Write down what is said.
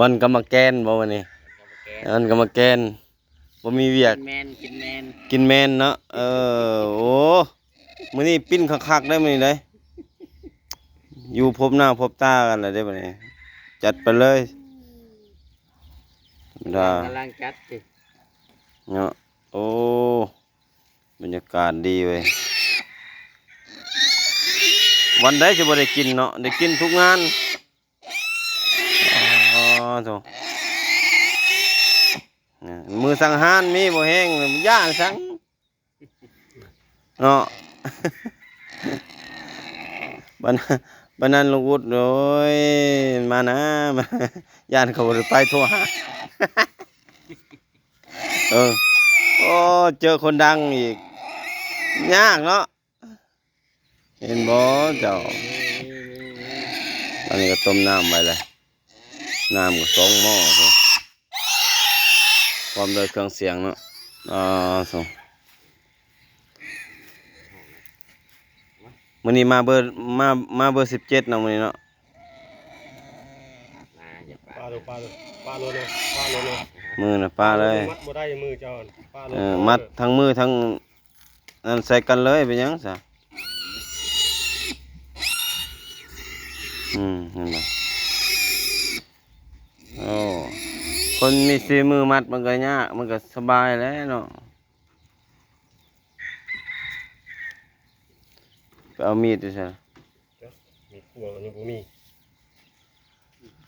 ວັນກຳມະແກນບໍ່ມື້ນີ້? ວັນກຳມະແກນ ບໍ່ມີວຽກ ກິນແມນ ກິນແມນ ກິນແມນເນາະ. ເອີ ໂອ້ ມື້ນີ້ປີ້ນຄັກໆ ເດ້ມື້ນີ້ເດ້ ຢູ່ພົບໜ້າພົບຕາກັນແລ້ວເດ້ບັດນີ້ ຈັດໄປເລີຍ ທຳມະດາ ກຳລັງຈັດຕິເນາະ. ໂອ້ ບັນຍາກາດດີເວີຍ ວັນໃດຊິບໍ່ໄດ້ກິນເນາະ ໄດ້ກິນທຸກງານ. ອໍ ໂທ້ ມື້ສັງຫານມີບໍ່ແຮງ ຢ້ານສັງເນາະ. ບັດ ບັດນັ້ນລຸງອຸດ ໂອ້ຍ ມານະ ຢ້ານເຂົາບໍ່ໄດ້ໄປໂທຫາ ເອີ ໂອ້ ເຈີຄົນດັງອີກ ຍາກເນາະ. ເຫັນບໍ່ເຈົ້າ? ອັນນີ້ກໍຕົ້ມນ້ຳໄວ້ແລ້ວ ນ້ຳກໍສອງໝໍ້ພຸ້ນ ພ້ອມດ້ວຍເຄື່ອງສຽງເນາະ. ອ່າ ໂທ້ ມື້ນີ້ມາເບີ ມາ ມາເບີສິບເຈັດເນາະ ມື້ນີ້ເນາະ. ປາໂລ ປາໂລ ປາໂລເນາະ ປາໂລເນາະ ມື້ນະປາເລີຍ ມັດບໍ່ໄດ້ ມືເຈົ້າ ປາໂລ ເອີ ເອີ ມັດທັງມືທັງ ນັ້ນໃສ່ກັນເລີຍ ເປັນຫຍັງຊະ? ອືມ ເຫັນບໍ່? ໂອ້ ຄົນມີສີມືມັດມັນກໍຍາກ ມັນກໍສະບາຍແຫຼະເນາະ. ໄປເອົາມີດຢູ່ໃສ? ມີດຄົວກໍຍັງບໍ່ມີ.